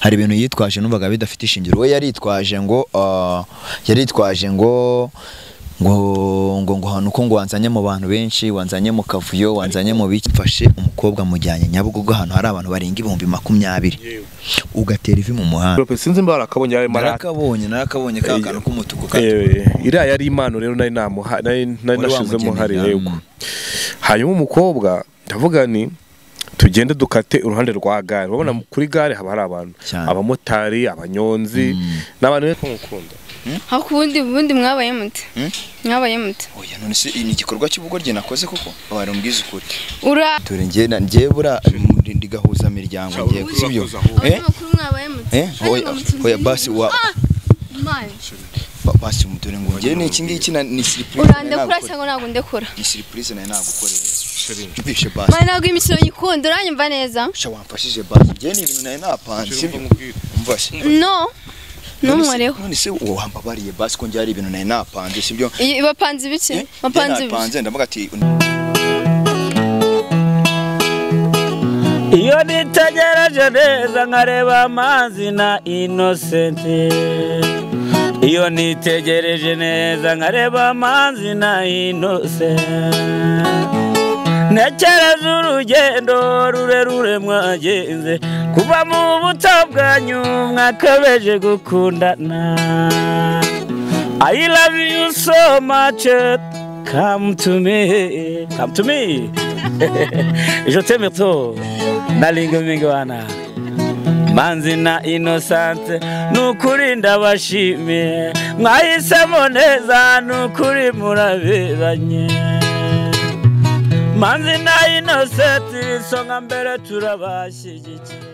Hari ibintu yitwaje numvaga bidafite ishingiro. We yaritwaje ngo yaritwaje ngo ngo ngo ngo hano ko ngo wanzanye mu bantu benshi, wanzanye mu kavuyo, wanzanye mu biki. Mfashe umukobwa mujyanye Nyabugogo ahantu hari abantu barenga 20,000 ugatera ivi mu muhanda. Sinzi mba arakabonye ayo narakabonye narakabonye ka kantu k'umutuku ka iriya yari impano rero nari namuha nari nashizemo hari yego. Hanyuma umukobwa ndavuga ni tugende dukate uruhande rwa gare. Urabona kuri gare haba hari abantu, abamotari, abanyonzi n'abantu benshi mukunda. Aho kubundi bundi mwabaye mute? Mwabaye mute? Oya none se ni igikorwa cy'ubugoryi nakoze koko? Abari umbwiza ukuri. Ura ngiye ngiye bura ndigahuza miryango ngiye sibyo? Mwabaye mute? Oya basi wa basi mutore ngo ngiye ni iki ngiki ni surprise. Urandekura cyangwa ntabwo ndekura? Ni surprise nayo nagukoreye. Mpishe basi. Mana ntabwo imikino nyikunda uranyumva neza? Sha wamfashije basi. Ngiye ni ibintu nayo napanze sibyo? Umvashe. No. Numureho. None se wambabariye basi ko njye ari ibintu nayo napanze sibyo? Bapanze ibiki? Bapanze ibiki? Napanze ndavuga ati iyo nitegereje neza nkareba amazi na Innocent. Iyo nitegereje neza nkareba amazi na Innocent. Ntekereza urugendo rurerure mwagenze kuva mu buto bwanyu mwakabeje gukundana. I love you so much, come to me, come to me. Je t'aime trop, nalingo mingwana. Manzi na Innocent nukuri ndabashimiye mwahisemo neza nukuri muraberanye. Manzi na Innocent isonga mbere turabashyigikiye.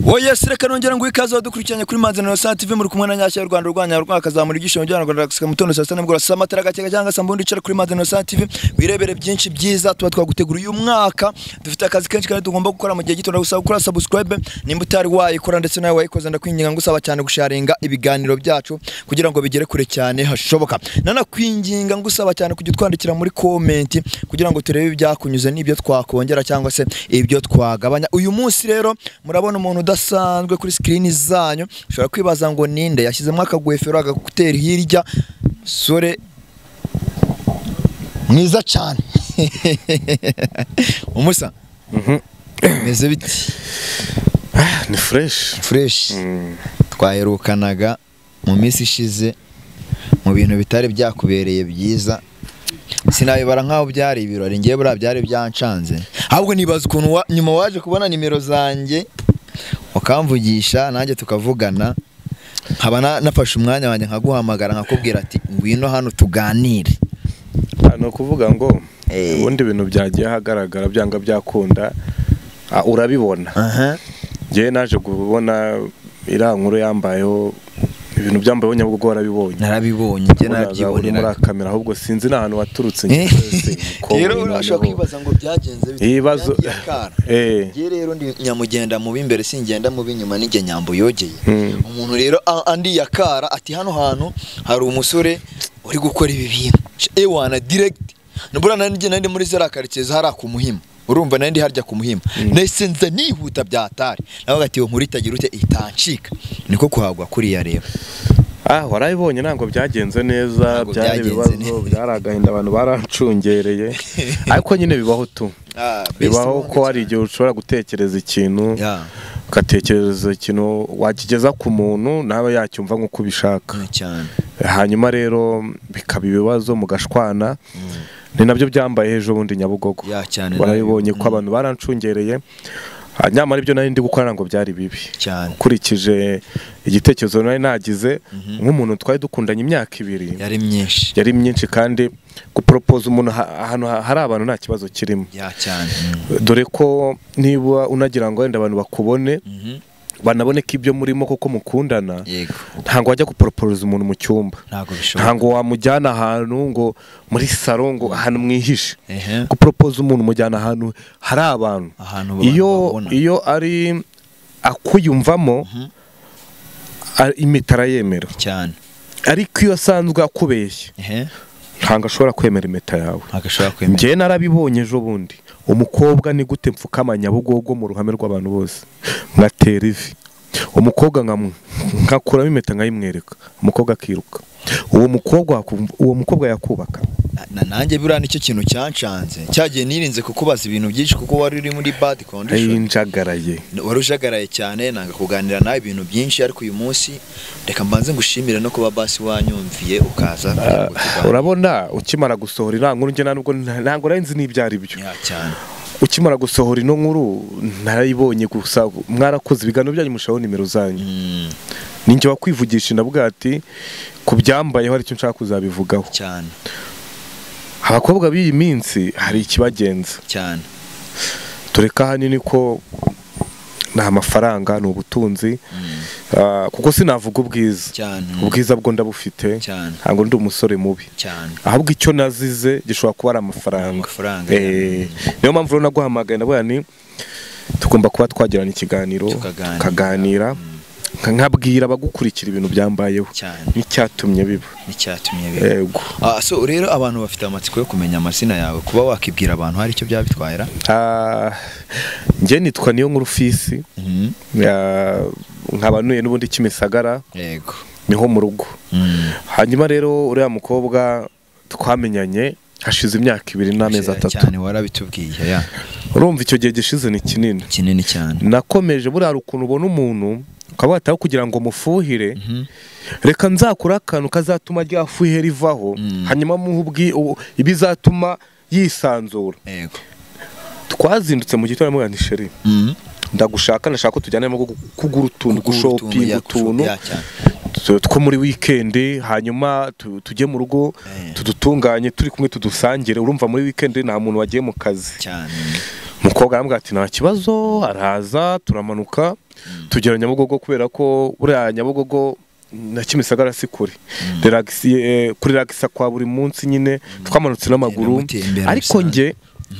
Oya reka nongera ngo ikaze wadukurikiranye kuri Manzi na Innocent TV muri kumwe na Nyashya y'u Rwanda rwanya rwakazamura igisho cyo Rwanda gusika mutondo saa sita nimugoroba saa matara gake cyangwa saa mbundi icara kuri Manzi na Innocent TV wirebere byinshi byiza tuba twagutegura uyu mwaka. Dufite akazi kenshi kandi tugomba gukora mu gihe gito. Ndagusaba gukora subscribe nimba utari wayikora ndetse nawe wayikoze ndakwinginga ngusaba cyane gusharinga ibiganiro byacu kugira ngo bigere kure cyane hashoboka. Nanakwinginga ngusaba cyane kujya utwandikira muri comment kugira ngo turebe ibyakunyuze n'ibyo twakongera cyangwa se ibyo twagabanya. Uyu munsi rero murabona umuntu udasanzwe kuri screen zanyu, ushobora kwibaza ngo ninde yashyizemo akagwefero agakutera hirya. Sore mwiza cyane umusa meze biti ni fresh fresh. Twaherukanaga mu minsi ishize mu bintu bitari byakubereye byiza, sinabibara nkaho byari ibirori ngiye bura byari byancanze. Ahubwo nibaza ukuntu nyuma waje kubona nimero zanjye ukamvugisha nanjye tukavugana, nkaba nafashe umwanya wanjye nkaguhamagara nkakubwira ati ngwino hano tuganire. No kuvuga ngo ubundi ibintu byagiye hagaragara byanga byakunda urabibona. Ngiye naje kubona iriya nkuru yambayeho ibintu byambayeho Nyabugogo warabibonye. Narabibonye ngiye nabyibonera muri kamera ahubwo sinzi n'ahantu waturutse. Rero urashobora kwibaza ngo byagenze bite? Ibibazo ngiye rero ndi nyamugenda mu b'imbere singenda mu b'inyuma ninjye nyambo yogeye. Umuntu rero andi yakara ati hano hantu hari umusore uri gukora ibi bintu ewana direct. Nubura nanjye nandi muri zera quartier hari ku Muhima. Urumva nandi harya ku Muhima. Nahise nza nihuta byatari. Navuga ati yo nkuru itagira ute itancika. Niko kuhagwa kuri ya rero. Warabibonye ntabwo byagenze neza, byari ibibazo, byari agahinda abantu barancungereye. Ariko nyine bibaho tu. Bibaho ko hari igihe ushobora gutekereza ikintu, ugatekereza ikintu wakigeza ku muntu nawe yacyumva nk'uko ubishaka. Hanyuma rero bikaba ibibazo mugashwana. Ni nabyo byambaye ejo bundi Nyabugogo. Warabibonye ko abantu barancungereye. Nyamara ibyo nari ndi gukora ngo byari bibi ukurikije igitekerezo nari nagize nk'umuntu twari dukundanye imyaka 2 yari myinshi, yari myinshi kandi gupropose umuntu ahantu hari abantu nta kibazo kirimo cyane. Dore ko niba unagira ngo wenda abantu bakubone banabone ko ibyo murimo koko mukundana, ntango wajya gupropose umuntu mu cyumba, ntango wamujyana ahantu ngo muri salon ngo ahantu mwihishe. Gupropose umuntu mujyana ahantu hari abantu, iyo ari akuyumvamo impeta arayemera cyane, ariko iyo asanzwe akubeshya ntango ashobora kwemera impeta yawe. Njye narabibonye ejo bundi umukobwa ni gute mfukama Nyabugogo mu ruhame rw'abantu bose ngatera ivi. Umukobwa nkakuramo impeta nkayimwereka, umukobwa akiruka. Uwo mukobwa yakubaka. Nanjye buriya nicyo kintu cyancanze, cyagiye nirinze kukubaza ibintu byinshi kuko wari uri muri bad condition. Njagaraye. Wari ujagaraye cyane, nanga kuganira nawe ibintu byinshi, ariko uyu munsi reka mbanze ngushimire no kuba basi wanyumviye ukaza. Urabona ukimara gusohora iriya nkuru, njye ntabwo nari nzi n'ibyo ari byo. Cyane. Ukimara gusohora ino nkuru narayibonye, gusa mwarakoze ibiganiro byanyu mushaho nimero zanyu. Ninjye wakwivugisha ndavuga ati kubyambayeho hari icyo nshaka kuzabivugaho. Cyane. Abakobwa b'iyi minsi hari ikibagenza cyane. Tureka ahanini ko nta mafaranga, ni ubutunzi, kuko sinavuga ubwiza cyane. Ubwiza bwo ndabufite ntabwo ndi umusore mubi cyane, ahubwo icyo nazize gishobora kuba ari amafaranga. Niyo mpamvu rero naguhamagaye ndavuga ni tugomba kuba twagirana ikiganiro tukaganira, nkabwira abagukurikira ibintu byambayeho n'icyatumye biba. Yego. So rero abantu bafite amatsiko yo kumenya amazina yawe, kuba wakibwira abantu hari icyo byabitwaira? Njye nitwa Niyonkuru Fisi, nkaba ntuye n'ubundi Kimisagara. Yego. Niho mu rugo. Hanyuma rero uriya mukobwa twamenyanye hashize imyaka 2 n'amezi 3. Cyane, warabitubwiye ya. Urumva icyo gihe gishize ni kinini. Kinini cyane. Nakomeje buriya ukuntu ubona umuntu ukaba wataho kugira ngo mufuhire, reka nzakura akantu kazatuma ryafuhe rivaho, hanyuma muhe ibizatuma yisanzura. Yego. Twazindutse mu gitondo namubwira nti sheri, ndagushaka, ndashaka ko tujyana mu kugura utuntu, gushopinga utuntu two muri weekend, hanyuma tujye mu rugo tudutunganye turi kumwe tudusangire. Urumva muri weekend nta muntu wagiye mu kazi cyane. Umukobwa arambwira ati nta kibazo, araza turamanuka tugera Nyabugogo, kubera ko buriya Nyabugogo na Kimisagara si kure. Kurelagisa kwa buri munsi nyine twamanutse n'amaguru, ariko nge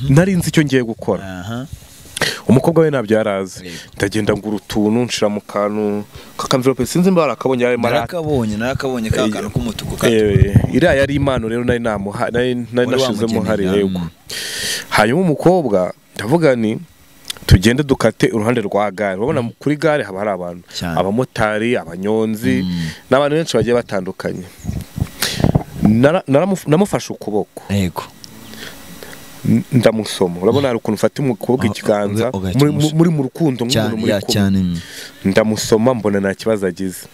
nari nzi icyo ngiye gukora. Umukobwa we ntabyo yarazi. Ndagenda ngura utuntu nshira mu kantu kakamverope, sinzi mba arakabonye yari narakabonye ka kantu k'umutuku ka. Iriya yari impano rero nari namuha, nari nashizemo hari. Yego. Hanyuma umukobwa ndavuga ni tugende dukate uruhande rwa gare. Urabona kuri gare haba hari abantu, abamotari, abanyonzi n'abantu benshi bagiye batandukanye. Namufashe ukuboko. Yego. Ndamusoma. Urabona hari ukuntu ufata umukobwa ikiganza muri mu rukundo nk'umuntu muri kumwe. Ndamusoma mbona nta kibazo agize.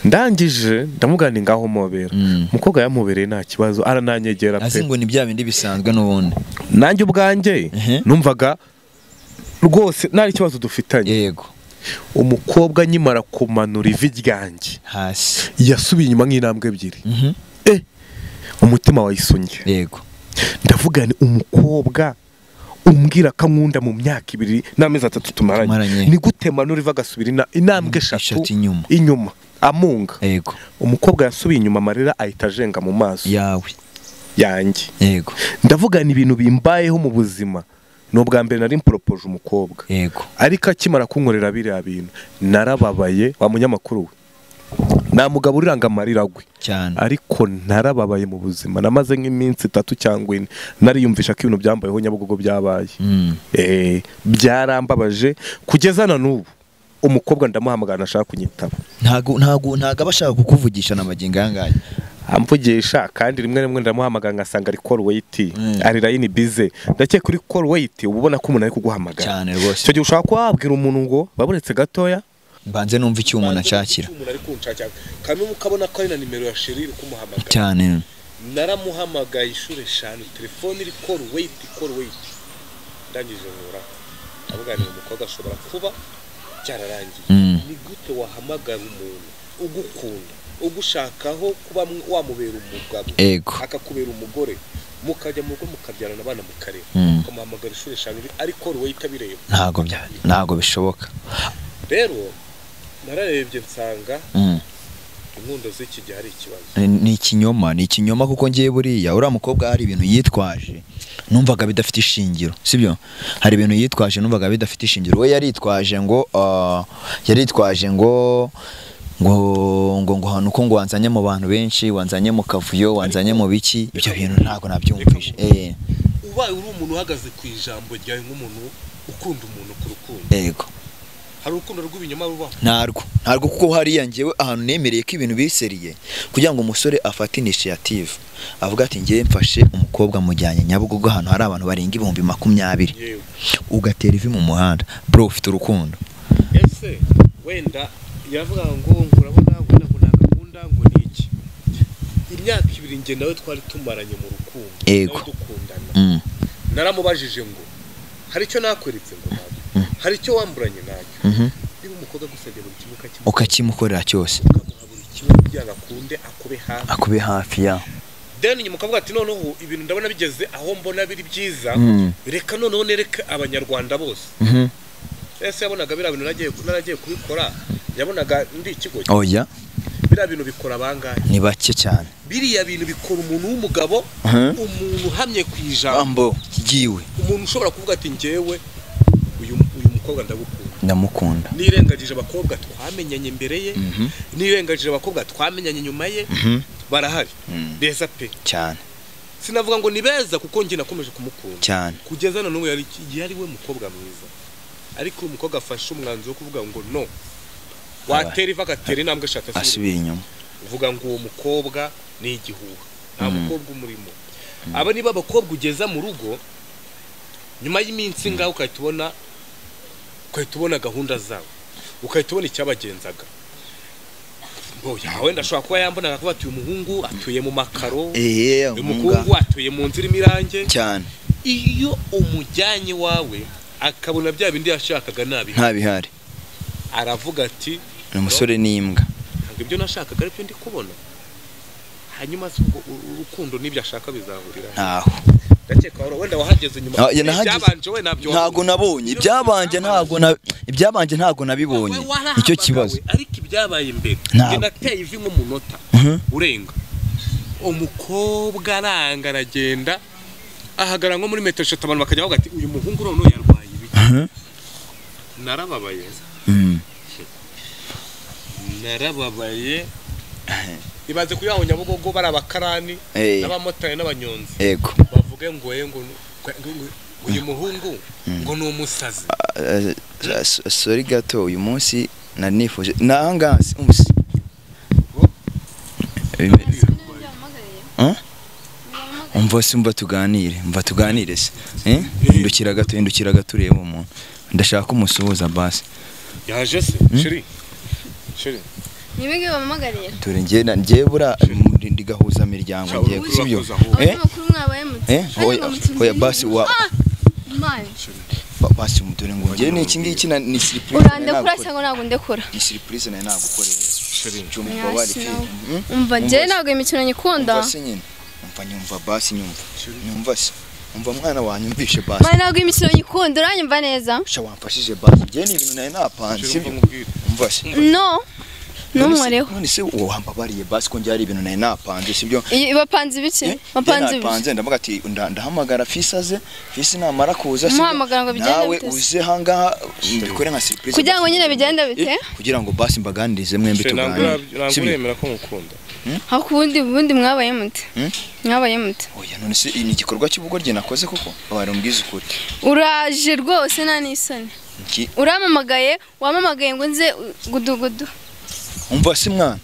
Ndangije ndamugana ngaho mobera. Umukobwa yamubereye nta kibazo, arananyegera pe. Azi ngo ni bya bindi bisanzwe n'ubundi. Nanjye ubwanjye numvaga rwose nta kibazo dufitanye. Yego. Umukobwa nyimara kumanura ivi ryanjye hasi, yasubiye inyuma nk'intambwe 2. Umutima wayisunye. Yego. Ndavuga ni umukobwa umbwira ko ankunda mu myaka 2 n'amezi 3 tumaranye, ni gute manura iva agasubira intambwe 3 inyuma amunga. Yego. Umukobwa yasubiye inyuma amarira ahita ajenga mu maso yawe yanjye. Yego. Ndavuga ni ibintu bimbayeho mu buzima. Ni ubwa mbere nari mporopoje umukobwa. Yego. Ariko akimara kunkorera biriya bintu narababaye, wa munyamakuru we. Nta mugabo uriranga amarira agwe cyane, ariko narababaye mu buzima. Namaze nk'iminsi 3 cyangwa 4 nariyumvisha ko ibintu byambayeho Nyabugogo byabaye. Byarambabaje kugeza na n'ubu. Umukobwa ndamuhamagara nashaka kunyitaba. Ntago aba ashaka kukuvugisha na magingo yangaye. Amvugisha kandi rimwe rimwe ndamuhamagara ngasanga ari call wait, ari line busy. Ndakeka kuri call wait uba ubona ko umuntu ari kuguhamagara cyane rwose. Icyo gihe ushaka kwabwira umuntu ngo baburetse gatoya mbanze numva icyo umuntu ashakira. Umuntu ari kunshakira kamwe mukabona ko ari na nimero ya Sheri iri kumuhamagara cyane. Naramuhamagaye inshuro 5 telefone iri call wait. Ndangije nkura avuga ni umukobwa ashobora kuba cyararangiye. Ni gute wahamagara umuntu ugukunda ugushakaho kuba wamubera umugabo akakubera umugore, mukajya mu rugo mukabyarana abana mukareba, ukamuhamagara inshuro 5 ariko call wait abireba? Ntago bishoboka. Rero nararebye nsanga inkundo z'iki gihe ari ikibazo. Ni ikinyoma, kuko ngiye buriya uriya mukobwa hari ibintu yitwaje numvaga bidafite ishingiro, sibyo? Hari ibintu yitwaje numvaga bidafite ishingiro. We yaritwaje ngo ngo hano ko ngo wanzanye mu bantu benshi, wanzanye mu kavuyo, wanzanye mu biki, ibyo bintu ntago nabyumvishe. Ubaye uri umuntu uhagaze ku ijambo ryawe nk'umuntu ukunda umuntu ku rukundo. Yego. Hari urukundo rw'ibinyoma rubaho? Ntarwo kuko hariya njyewe ahantu nemereye ko ibintu biseriye kugira ngo umusore afate initiative avuga ati ngiye mfashe umukobwa mujyanye Nyabugogo ahantu hari abantu barenga 20,000 ugatera ivi mu muhanda bro ufite urukundo. Ese wenda yavuga ngo urabona ngo nagakunda ngo ni iki imyaka 2 nge nawe twari tumaranye mu rukundo nawe dukundana naramubajije ngo hari icyo nakweretse ngo ntabwo hari icyo wamburanye nacyo niba umukobwa agusabye buri kimwe ukakimukorera cyose ukamuha buri kimwe kugira ngo akunde akube hafi ya then nyuma ukavuga ati noneho ibintu ndabona bigeze aho mbona biri byiza reka noneho nereke abanyarwanda bose. Ese yabonaga biriya bintu naragiye kubikora yabonaga ndi ikigo? Oya biriya bintu bikora bangahe? Ni bake cyane. Biriya bintu bikora umuntu w'umugabo umuntu uhamye ku ijambo ryiwe umuntu ushobora kuvuga ati njyewe uyu mukobwa ndagukunda ndamukunda nirengagije abakobwa twamenyanye mbere ye nirengagije abakobwa twamenyanye nyuma ye barahari beza pe cyane. Sinavuga ngo ni beza kuko njye nakomeje kumukunda cyane kugeza na n'ubu yari we mukobwa mwiza ariko umukobwa afashe umwanzuro wo kuvuga ngo no watera iva agatera intambwe eshatu asubira inyuma uvuga ngo uwo mukobwa ni igihuha nta mukobwa umurimo. Aba niba abakobwa ugeza mu rugo nyuma y'iminsi ngaho ukahita ubona gahunda zawe ukahita ubona icyabagenzaga ngo yawe ndashobora kuba yambonaga kuba atuye umuhungu atuye mu makaro uyu muhungu atuye mu nzu irimo irange cyane. Iyo umujyanye wawe akabona bya bindi yashakaga ntabihari aravuga ati ni umusore n'imbwa ntabwo ibyo nashakaga aribyo ndi kubona. Hanyuma urukundo n'ibyo ashaka bizahurira ntaho. Ndakeka wenda wahageze nyuma ibyabanje we nabyo ntago nabonye ibyabanje ntago nabibonye icyo kibazo ariko ibyabaye imbere nge nateye ivi nk'umunota urenga umukobwa aranga aragenda ahagara nko muri metero 3 abantu bakajya bavuga ati uyu muhungu none yarwaye ibiki. Narababaye narababaye ibaze kuri aho Nyabugogo bari abakarani n'abamotari n'abanyonzi yego bavuge ngo ngo uyu muhungu ngo ni umusazi. Sorry gato uyu munsi nari nifuje nahangaze umusi umva se umva tuganire se hindukira gato urebe umuntu ndashaka umusuhuza basi yaje se shiri shiri nibige bamagariye dore ngiye ngiye bura ndigahuza miryango ngiye sibyo oya basi wa basi mudore ngo ngiye n'iki ngiki ni surprise urandekura cyangwa ntabwo ndekura ni surprise nayo nagukoreye shiri umva bari umva ngiye ntabwo imikino nyikunda umva se nyine umva nyumva basi nyumva se umva mwana wanyumvishe basi mwana ntabwo imikino nyikunda uranyumva neza sha wamfashije basi ngiye ni ibintu nayo napanze sibyo umva se no numwareho none se wambabariye basi ko njye ibintu nayo napanze sibyo bapanze ibiki bapanze ibiki napanze ndavuga ati ndahamagara fisi aze fisi namara kuza sibyo muhamagara ngo bigende nawe uze hangaha mbikore nka surprise kugira ngo nyine bigende bite kugira ngo basi mbaganirize mwembi tuganire sibyo uremera ko mukunda hakubundi bundi mwabaye mute mwabaye mute oya none se ni igikorwa cy'ubugoryi nakoze koko bari umbwize ukuri uraje rwose nta nisoni uramamagaye wamamagaye ngo nze gudugudu umva se mwana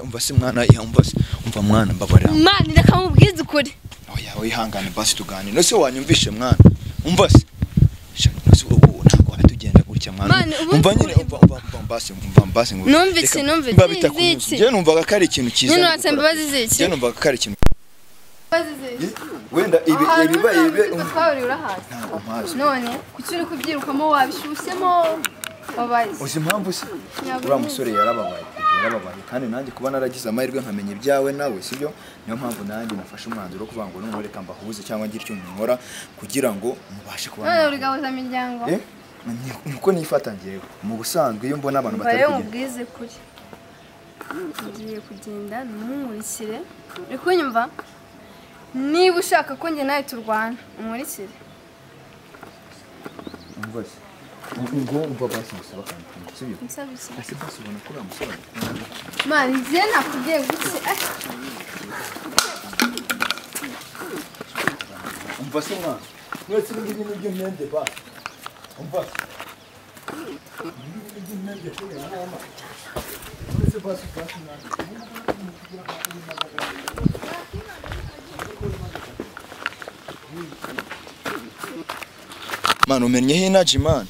umva se mwana umva mwana mbabarira mwana reka mubwize ukuri oya wihangane basi tuganire nose wanyumvishe mwana umva se ntabwo tugenda gutya mwana umva nyine umva basi ngo numvise njye numvaga ko ari ikintu cyiza nyine watsemba ziki njye numvaga ko ari ikintu wenda ibi ibibaye ibi ntabwo mpazi none kuki uri kubyirukamo wabishyushyemo uzi impamvu se uriya musore yarababaye kandi nanjye kuba naragize amahirwe nkamenya ibyawe nawe sibyo niyo mpamvu nanjye nafashe umwanzuro wo kuvuga ngo noneho reka mbahuze cyangwa ngire icyo nkora kugira ngo mubashe kuba none urigahuza miryango niko nifata ngewe mu busanzwe iyo mbona abantu batari kugenda mubwize kuri ugiye kugenda ntunkurikire uri kunyumva niba ushaka ko njye nawe turwana umurikire umva se ngo umva basi musaba kandi sibyo nsaba iki ese basi ubona ko uramusaba man njye nakubwiye guki umva se mwana mwese ibi ngibi nibyo myende basi umva se Man umennyeho inaji man.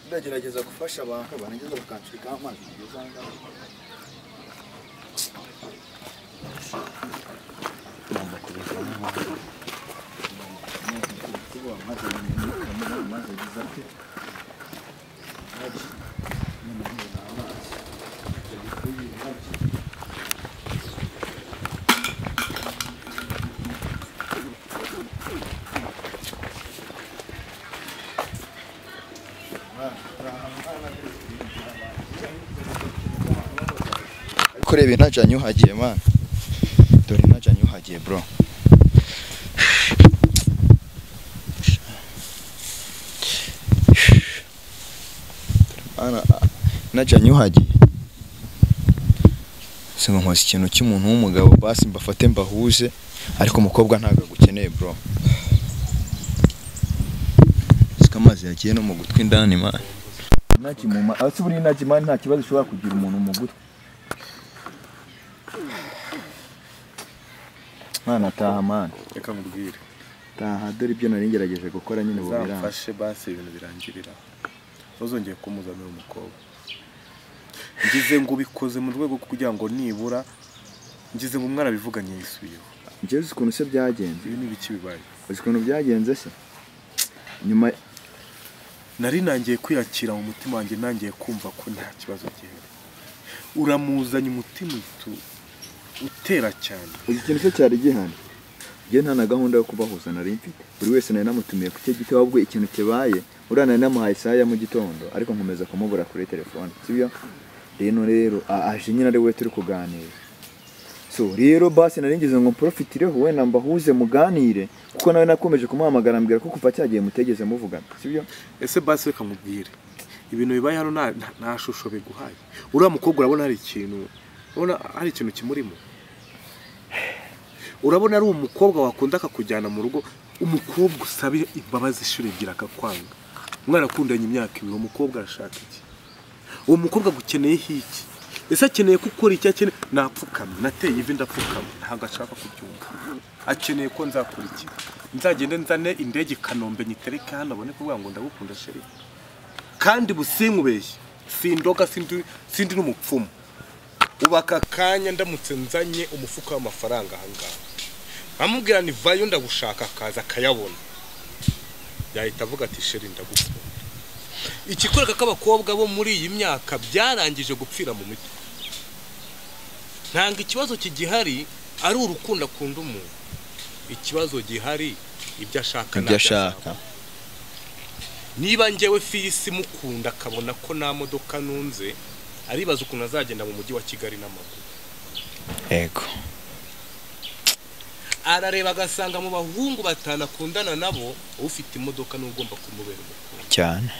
Ndagerageza gufasha abantu banageza bakancika amazi kugeza ngaho. Kureba inaja nyuhagiye man. Dore inaja nyuhagiye bro. Ana inaja nyuhagiye. Singo nkoze ikintu cy'umuntu w'umugabo basi mbafate mbahuze ariko umukobwa ntago agukeneye bro. Sika amazi yagiye no mu gutwi indani man. Inaji mu ase buri inaji man nta kibazo ushobora kugira umuntu mu gutwi. Mwana taha man. Reka nkubwire. Taha dore ibyo nari ngerageje gukora nyine ubu biranga. Uzamfashe basi ibintu birangirira. Ntuzongeye kumuzanira umukobwa. Ngize ngo ubikoze mu rwego kugira ngo nibura ngize ngo umwana bivuganye yisubiyeho. Ngize uzi ukuntu se byagenze. Ibi ni biki bibaye? Uzi ukuntu byagenze se? Nyuma nari nangiye kwiyakira mu mutima wanjye nangiye kumva ko nta kibazo gihari. Uramuzanye umutima utera cyane. Uzi ikintu se cyari gihari? Ngiye nta na gahunda yo kubahuza nari mfite. Buri wese nari namutumiye ku cye giti ahubwo ikintu kibaye uriya nari namuhaye isaha ya mu gitondo ariko nkomeza kumubura kuri telefone. Sibyo? Rero aje nyine ari we turi kuganira. So rero basi nari ngize ngo profitireho wenda mbahuze muganire kuko nawe nakomeje kumuhamagara ambwira ko kuva cyagiye mutegeze muvugana. Sibyo? Ese basi reka mubwire. Ibintu bibaye hano nta shusho biguhaye. Uriya mukobwa urabona hari ikintu, urabona hari ikintu kimurimo. Urabona ari umukobwa wakunda akakujyana mu rugo, umukobwa usaba imbabazi ishuri ebyiri akakwanga. Mwarakundanye imyaka ibiri, umukobwa arashaka iki? Uwo mukobwa agukeneye iki? Ese akeneye ko ukora iki? Akeneye napfukama, nateye ivi ndapfukama, ntabwo ashaka kubyumva. Akeneye ko nzakora iki? Nzagende nzane indege i Kanombe nyitereke hano abone kuvuga ngo ndagukunda chérie. Kandi businkubeshye, sindoga sindi n'umupfumu. Ubaka kanya ndamutse nzanye umufuka w'amafaranga ahangaha. Amubwira ni vayo ndagushaka akaza akayabona. Yahita avuga ati chérie ndagukunda. Ikikwereka ko abakobwa bo muri iyi myaka byarangije gupfira mu mitwe. Ntabwo ikibazo kigihari ari urukundo akunda umuntu. Ikibazo gihari ibyo ashaka Ibyo ashaka. Niba njyewe fisi mukunda akabona ko nta modoka nunze, aribaza ukuntu azagenda mu mujyi wa Kigali n'amaguru. Yego. Arareba agasanga mu bahungu batanu akundana nabo ufite imodoka n'ugomba kumubera umukuru. Cyane.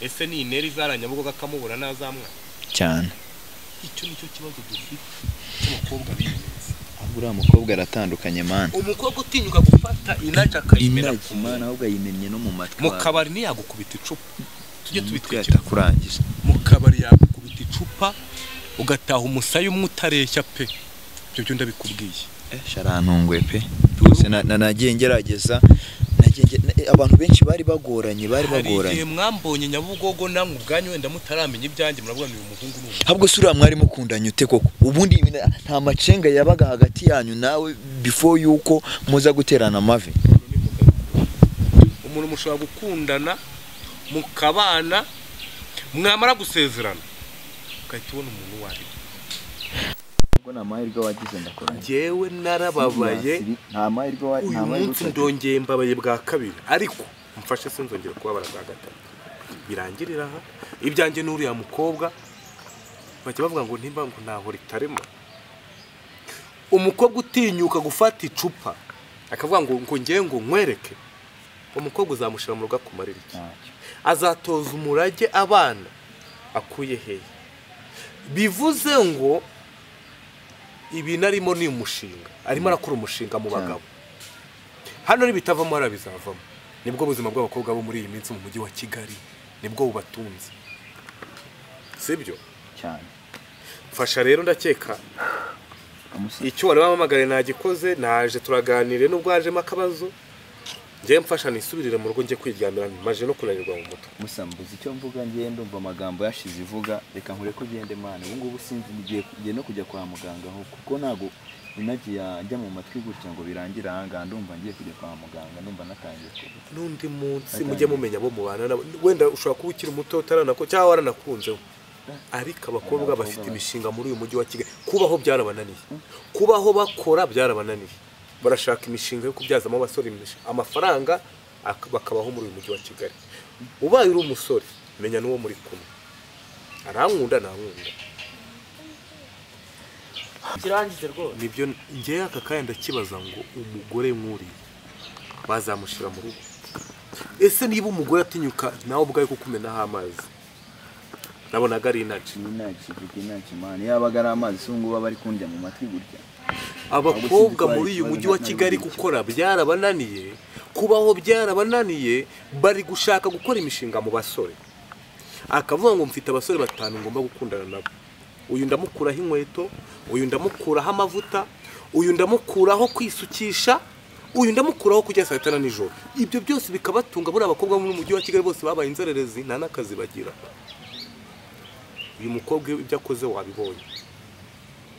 Ese ni ineri zaranyabugoga akamubura nazamwa? Cyane. Icyo nicyo kibazo dufite cy'abakobwa biyenze. Ahubwo uriya mukobwa aratandukanye man. Umukobwa utinyuka gufata inaji akayimena ku man ahubwo ayimennye no mu matwi. Mu kabari ntiyagukubita icupa. Tujye tubitekereza. Kurangiza. Mu kabari yagukubita icupa ugataha umusaya umwe utareshya pe. Ibyo byo ndabikubwiye. Sharantunguye pe. Rwose nagiye ngerageza abantu benshi bari bagoranye bari bagoranye. Hari mwambonye Nyabugogo namwe ubwanyu wenda mutaramenya ibyanjye muravuga ni umuhungu n'umwe. Ahubwo sura mwari mukundanye ute koko? Ubundi nta macenga yabaga hagati yanyu nawe before yuko muza guterana amavi. Umuntu mushobora gukundana mukabana mwamara gusezerana ugahita ubona umuntu wari. Ubwo nta mahirwe wagize ndakora. Njyewe narababaye nta mahirwe wa uyu munsi ndongeye mbabaye bwa kabiri ariko mfashe sinzongera kubabara bwa gatatu. Birangirira aha ibyanjye n'uriya mukobwa bajya bavuga ngo ntimba ngo ntaho ritarema. Umukobwa utinyuka gufata icupa akavuga ngo ngiye ngo nkwereke, umukobwa uzamushira mu rugo akumarira iki? Azatoza umurage abana akuye hehe? Bivuze ngo ibintu arimo ni umushinga, arimo arakora umushinga mu bagabo. Hano nibitavamo harabizavamo. Nibwo buzima bw'abakobwa bo muri iyi minsi mu mujyi wa Kigali, nibwo bubatunze. Sibyo? Cyane. Mfasha rero ndakeka icyo wari wamamagare nagikoze, naje turaganire nubwo hajemo akabazo. Ngiye mfasha nisubirire mu rugo njye kwiryamira maje no kunanirwa mu mutwe. Musambuza icyo mvuga ngiye ndumva amagambo yashize ivuga, reka nkure ko gende mana. Ubu ngubu sinzi ngiye no kujya kwa muganga aho kuko nago inagiye njya mu matwi gutya ngo birangire ahanga, ndumva ngiye kujya kwa muganga, ndumva natangiye kuvuga. N'undi munsi mujye mumenya bo mubana nabo, wenda ushobora kuba ukiri muto utaranako cyangwa waranakunzeho. Ariko abakobwa bafite imishinga muri uyu mujyi wa Kigali, kubaho byarabananiye, kubaho bakora byarabananiye, barashaka imishinga yo kubyazamo abasore amafaranga bakabaho muri uyu mujyi wa Kigali. Ubaye uri umusore menya n'uwo muri kumwe, arankunda nankunda kirangize rwose. Nibyo ngiye aka kanya ndakibaza ngo umugore nk'uriya bazamushira mu rugo? Ese niba umugore atinyuka nawe ubwawe kukumenaho amazi, nabonaga ari inaji. Inaji man, yabaga ari amazi se ngubu bari kundya mu matwi gutya. Abakobwa muri uyu mujyi wa Kigali gukora byarabananiye, kubaho byarabananiye, bari gushaka gukora imishinga mu basore. Akavuga ngo mfite abasore batanu ngomba gukundana nabo. Uyu ndamukuraho inkweto, uyu ndamukuraho amavuta, uyu ndamukuraho kwisukisha, uyu ndamukuraho kujya saa tanu nijoro. Ibyo byose bikabatunga. Buri abakobwa muri mujyi wa Kigali bose babaye inzererezi, nta nakazi bagira. Uyu mukobwa ibyo akoze wabibonye.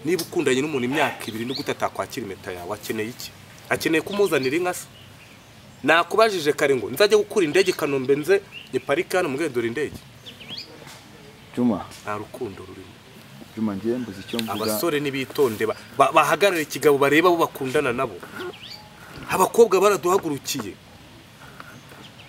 Niba ukundanye n'umuntu imyaka 2 no gutatakwakira impeta yawe, akeneye iki? Akeneye kumuzanira inka se? Nakubajije kare ngo nzajya gukura indege Kanombe nze nyiparike hano mbwe dore indege. Juma, nta rukundo rurimo. Juma ngiye mbuze icyo mvuga. Abasore nibitonde bahagarare ikigabo bareba bo bakundana nabo. Abakobwa baraduhagurukiye.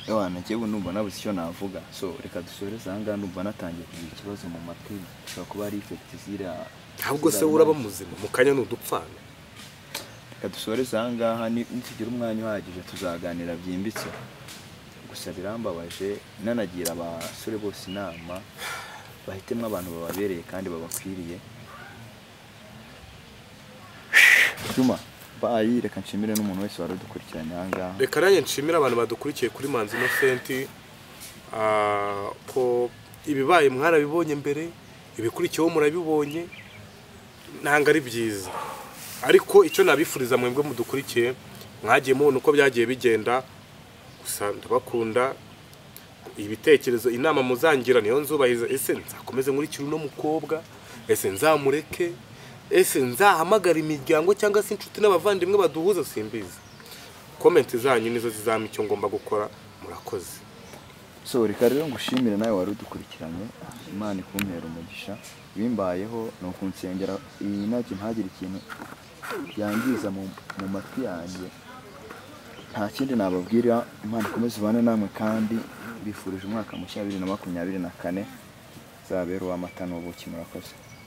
Ewana ngiye ndumva nabuze icyo navuga. So reka dusoreze aha ngaha, ndumva natangiye kugira ikibazo mu matwi, ushobora kuba ari effect zira. Ahubwo se uraba muzima mu kanya n'udupfana. Reka dusoreze aha ngaha, nitugira umwanya uhagije tuzaganira byimbitse. Gusa birambabaje, nanagira abasore bose inama bahitemo abantu bababereye kandi babakwiriye. Juma, bayi reka nshimire n'umuntu wese wari udukurikiranye aha ngaha. Reka nanjye nshimire abantu badukurikiye kuri Manzi Innocent, ko ibibaye mwarabibonye mbere, ibikurikiyeho murabibonye, ntabwo ari byiza. Ariko icyo nabifuriza mwebwe mudukurikiye, mwagiye mubona uko byagiye bigenda. Gusa ndabakunda, ibitekerezo inama muzangira niyo nzubahiriza. Ese nzakomeze nkurikire uno mukobwa? Ese nzamureke? Ese nzahamagara imiryango cyangwa se inshuti n'abavandimwe baduhuza? Simbizi. Comment zanyu nizo zizampa icyo ngomba gukora. Murakoze. So reka rero ngushimire nawe wari udukurikiranye, Imana ikumpera umugisha. Bimbayeho ni ukunsengera iyi nagi ntagire ikintu yangiza mu matwi yanjye. Nta kindi nababwira, Imana ikomeze ibane namwe kandi bifurije umwaka mushya 2024 zabera uw'amata n'ubuki. Murakoze.